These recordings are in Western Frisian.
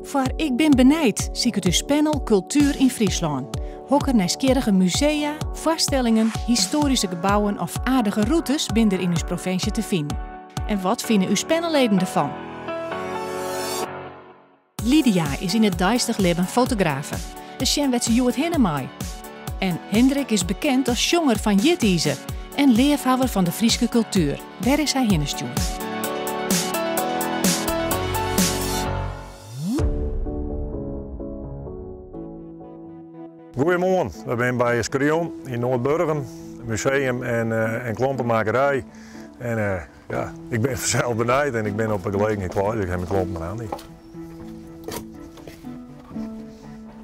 Foar Ik bin benijd siket ús panel Kultuer yn Fryslân. Hokker nijsgjirrige musea, foarstellingen, histoaryske gebouwen of aardige rûtes binne der yn ús provinsje te finen? En wat fine ús panelleden derfan? Lydia is yn it deistich libben fotografe. Ris sjen wêr't se hjoed hinne mei. En Hindrik is bekend as sjonger fan Jitiizer en leafhawwer fan de Fryske kultuer. Wêr is hy hinne stjoerd? Goeiemoarn, we binne by Skrion yn Noardburgum, museum en, eh, en klompenmakerij. En eh, ja, ik bin fansels benijd en ik bin op de gelegenheid klaar, dus ik ha myn klompen mar oan.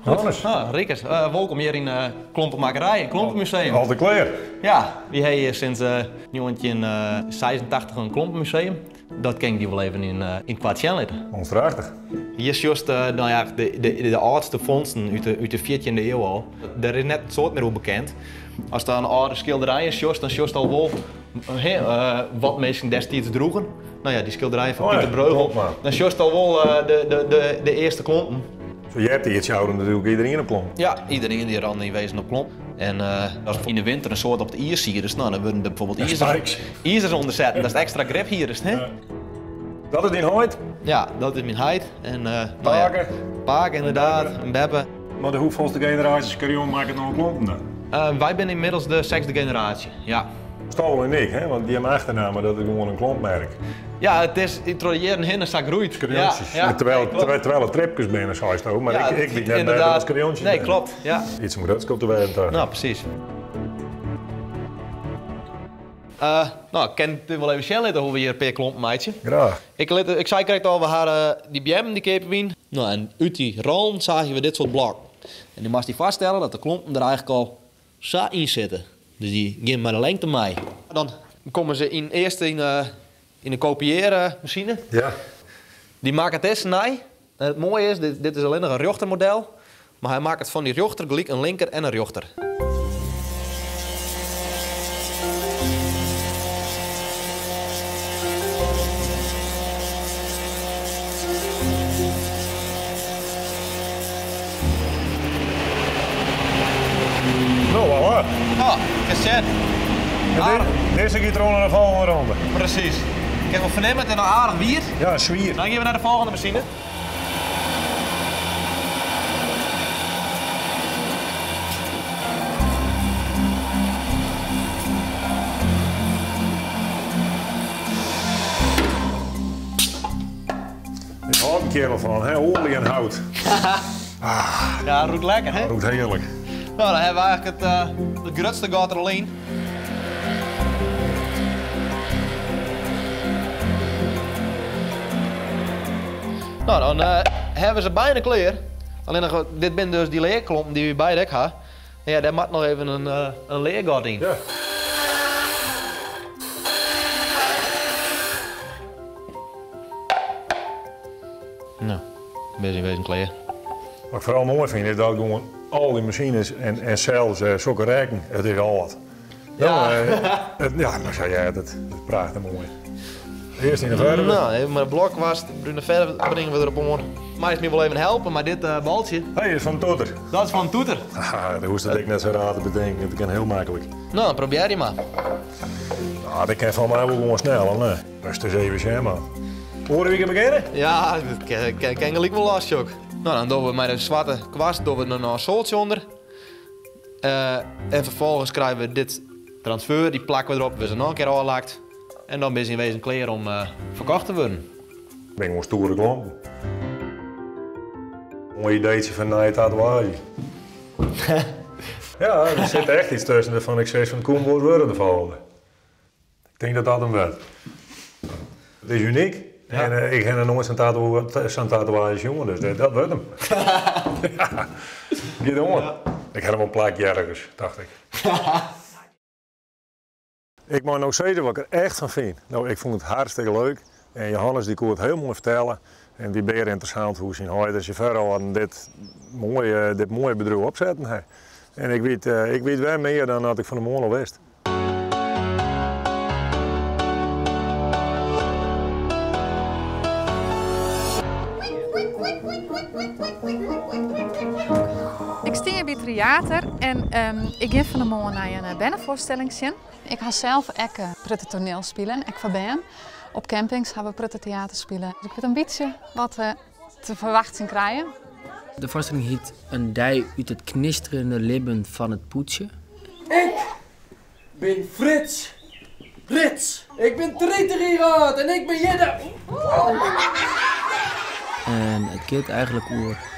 Hannes. Ah, Rikkert, uh, wolkom hjir yn uh, Klompenmakerij, in klompenmuseum. Altyd klear. Ja, wy ha hjir sinds uh, 1986 in klompenmuseum. Dat kin ik dy wol even yn, uh, yn koart sjen litte. Monsterachtich. Hjir sjochst uh, nou ja, de, de, de âldste fondsten út de, út de 14e iuw al. Der is net in soad mear oer bekend. Ast dan âlde skilderijen sjochst, dan sjochst al wol he, uh, wat minsken destiids droegen. No ja, dy skilderijen fan oh, Pieter Bruegel. Dan sjochst al wol uh, de, de, de, de earste klompen. Zo eartiids joude natuerlik iedereen op klomp. Ja, iedereen die rande yn wezen op klomp. En uh, as yn de winter in soad op it iis siedest, no, dan wurde der bijvoorbeeld izers, izers ûndersetten. Dat is ekstra grip hier, is, hè? Ja. Dat is dyn heit? Ja, dat is myn heit. En, uh, Pake? Nou ja, pake, inderdaad. En beppe. Mar de hoefolste generaasje Skrion makket no klompen dan? Uh, wy binne ynmiddels de sechsde generaasje, ja. Stolle en ik, hè? Want jim achternamme dat is gewoan in klompmerk. Ja, it is troch de jierren hinne sa groeid. Skriontsjes. Ja, ja. Terwijl, terwijl, terwijl it tripkes binne, seisto, mar ja, ik, ik wit net better dat skriontsjes Nee, klopt, ja. Iets om grutsk op te wêzen, toch? Nou, precies. Uh, no, ik kin it wol even sjen litte hoe't we hjir in pear klompen meitsje. Graach. Ik, lit, ik sei krekt al, we ha dy beammen dy keapje wy. No, en út dy rollen saagje we dit soart blokken. En do moatst dy foarstelle dat de klompen der eigentlik al sa yn sitte. Dus dy gean mei de lengte mei. Dan komme se yn earst yn, yn de kopiearmasine. Ja. Dy makket dizze nij. En it moaie is, dit, dit is allinnich in rjochtermodel, mar hy makket fan dy rjochter gelyk in linker en in rjochter. No, voilà. No, kinst sjen. Dizze giet der oan de folgjende ronde. Presys. Kinst wol fernimme, it is noch aardich wiet. Ja, swier. Dan gean we nei de folgjende masine. Ik hâld in kear fan, hè? Oalje en hout. ah. Ja, rûkt lekker, hè? Rûkt hearlik. No, dan hawwe we eigentlik it, uh, it grutste gat der al yn. No, dan uh, hawwe we se byna klear. Allinnich, dit binne dus dy learklompen dy't wy beide ek ha. Ja, dêr moat noch even in, uh, in leargat yn. Ja. No, binne se yn wezen klear. Wat ik foaral moai fyn is dat gewoan al dy masines en, en sels uh, sokke rekken, it is âld. Ja. Uh, ja, mar sa heart it. It is prachtich moai. Earst yn de ferve. No, even mei de blokkwast, brune ferve bringe we derop oan. Meist my wol even helpe mei dit uh, baltsje? Hey, is fan toeter. Dat is fan toeter. Haha, dan hoechst it ek net sa raar te betinken, it kin hiel maklik. No, dan probearje mar. No, dat kin fan my wol gewoan snel, of net? Moatst ris even sjen, man. Oare wike begjinne? Ja, dat kin, kin gelyk wol los, jok. No, dan dogge we mei de swarte kwast dogge we der noch in soaltsje ûnder. Uh, en ferfolgens krije we dit transfer, dy plakke we derop, wurde se noch in kear ôflakt. En dan binne se yn wezen klear om uh, ferkocht te wurden. Bin gewoan stoere klompen. Moai ideetsje foar in nije tatoeaazje. ja, der sit echt iets tusken wêrfan ik sis fan it koe wol wurde de folgjende. Ik tink dat dat him wurdt. It is unyk en uh, ik ha noch noait sa'n tatoe sa'n tatoeaazje sjoen, dus dat wurdt him. ja. Giet oan. Ik ha noch wol in plakje ergens, tocht ik. Ik mei no sizze wat ik der echt fan fyn. No, ik fûn it hartstikke leuk en Johannes dy koe it hiel moai fertelle en it wie bear ynteressant hoe syn heit en syn foarâlden dit moaie, dit moaie bedriuw opsetten ha. En ik wit, ik wit wer mear dan dat ik fan 'e moarn al wist. Tryater en ik gean fan 'e moarn nei in bernefoarstelling sjen. Ik ha sels ek protte toaniel spile, ek foar bern. Op campings ha we protte teater spile. Dus ik wit in bytsje wat we te ferwachtsjen krije. De foarstelling hyt In dei út it knisterjende libben fan it pûdsje. Ik bin Frits Rits. Ik bin 30 jier âld en ik bin hjir de. En it giet eigenlik oer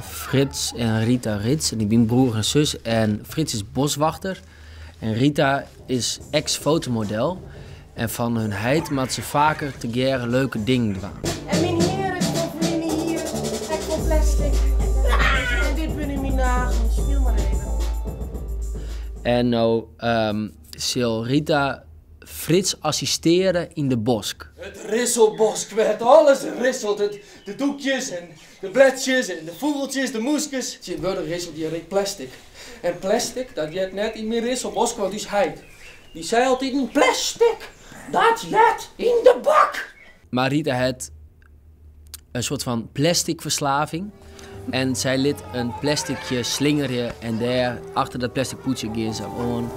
Frits en Rita Rits. En dy binne broer en sus. En Frits is boswachter en Rita is eks-fotomodel. En fan hun heit moatte se faker tegearre leuke dingen dwaan. En myn hier is fan ferline jier ek fan plastic. En dit binne myn nagels, fiel mar even. En no sil Rita Frits assisteare yn de bosk. It risselbosk wêr't alles risselt, de doekjes en de bledsjes en de fûgeltsjes, de mûskes. Tsjintwurdich risselt hjir ek plastic. En plastic, dat heart net yn myn risselbosk, want ús heit, dy sei altiten, plastic, dat heart yn de bak! Mar Rita hat in soart fan plasticferslaving en sy lit in plasticje slingerje en dêr achter dat plastic pûdsje gean se oan.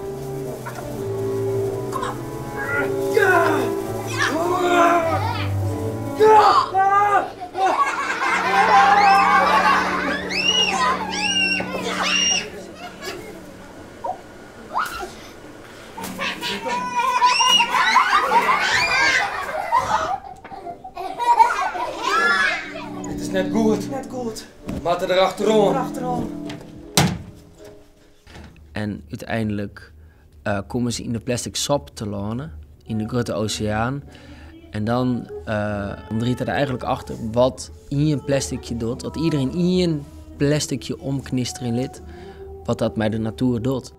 Dit is net goed. Net goed. We moatte der achteroan. Achteroan. En úteinlik komme se yn de plastic sop telâne, yn de grutte oseaan. En dan komt Rita der eigenlik achter wat ien plasticje docht, wat iedereen ien plasticje omknisterjen lit, wat dat mei de natoer docht.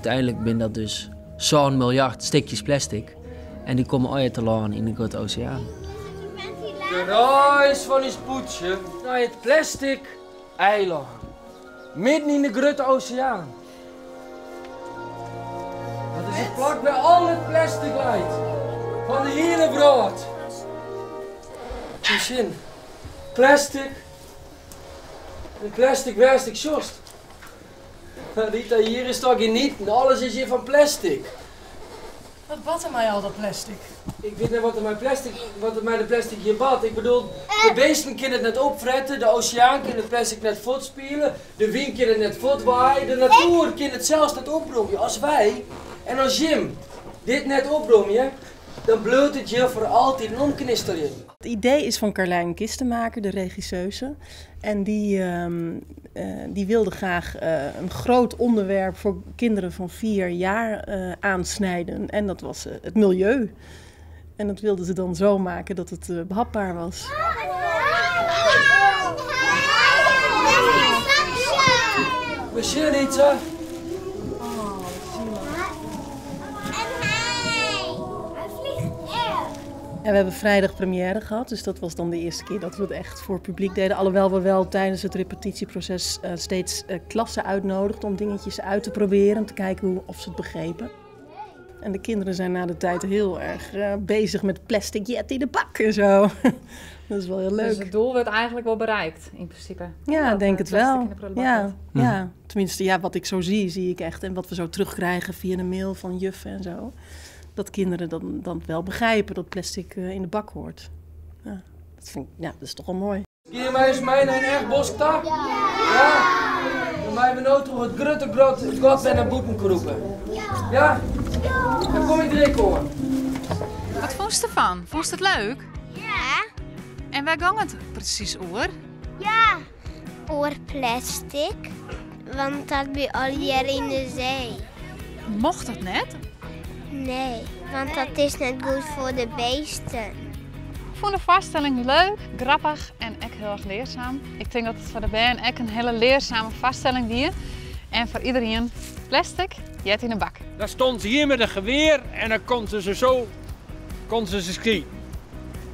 Uteinlik binne dat dus sân miljard stikjes plastic en dy komme allegear telâne yn de Grutte Oseaan. De reis fan ús pûdsje nei it plastic eilân, midden yn de Grutte Oseaan. Dat is it plak wêr al it plastic leit fan de hiele wrâld. Sjen, plastic en plastic wêr'tst ek sjochst. Rita, hjir is toch gjin iten, alles is hjir fan plastic. Wat bart der mei al dat plastic? Ik wit net wat der mei plastic, wat der mei de plastic hjir bart. Ik bedoel, de beesten kinne it net opfrette, de oseaan kin it plastic net fuortspiele, de wyn kin it net fuortwaaie, de natoer kin it sels net opromje. As wy en as jim dit net opromje, dan bliuwt it hjir foar altyd omknisterjen. Het idee is fan Carlijn Kistemaker, de regisseuse. En die, die wilde graag een groot onderwerp voor kinderen van 4 jaar aansnijden. En dat was het milieu. En dat wilde ze dan zo maken dat het behapbaar was. Monsieur Rita. En we hebben vrijdag première gehad, dus dat was dan de eerste keer dat we het echt voor het publiek deden. Alhoewel we wel tijdens het repetitieproces steeds klassen uitnodigden om dingetjes uit te proberen, om te kijken of ze het begrepen. En de kinderen zijn na de tijd heel erg bezig met plastic jet in de bak en zo. Dat is wel heel leuk. Dus het doel werd eigenlijk wel bereikt, in principe? Ja, Dat, denk het plastic wel. in de prullenbak Ja, zit. ja. Tenminste, wat ik zo zie, zie ik echt. En wat we zo terugkrijgen via de mail van juffen en zo. Dat kinderen dan wel begrijpen dat plastic in de bak hoort. Ja, dat vind ik, ja, dat is toch wel mooi. Gean je mei ús mei nei in echt bosk ta? Ja! Dan meie we no troch it grutte grot it gat wer nei bûten krûpe. Ja? Dan kom ik der ek oan. Wat fûnst derfan? Fûnst it leuk? Ja. En wêr gong it presys oer? Ja, oer plastic. Want dat by allegear yn de see. Mocht dat net? Nee, want dat is net goed foar de beesten. Fûn de foarstelling leuk, grappich en ek hiel erch learsaam. Ik tink dat it foar de bern ek in hiele learsame foarstelling wie. En foar iderien, plastic heart yn de bak. Dan stonden ze hier met een geweer en dan konden ze zo konden ze, ze schieten.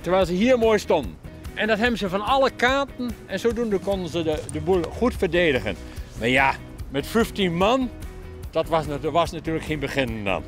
Terwijl ze hier mooi stonden. En dat hebben ze van alle kanten en zodoende konden ze de, de boel goed verdedigen. Maar ja, met 15 man, dat was, dat was natuurlijk geen begin dan.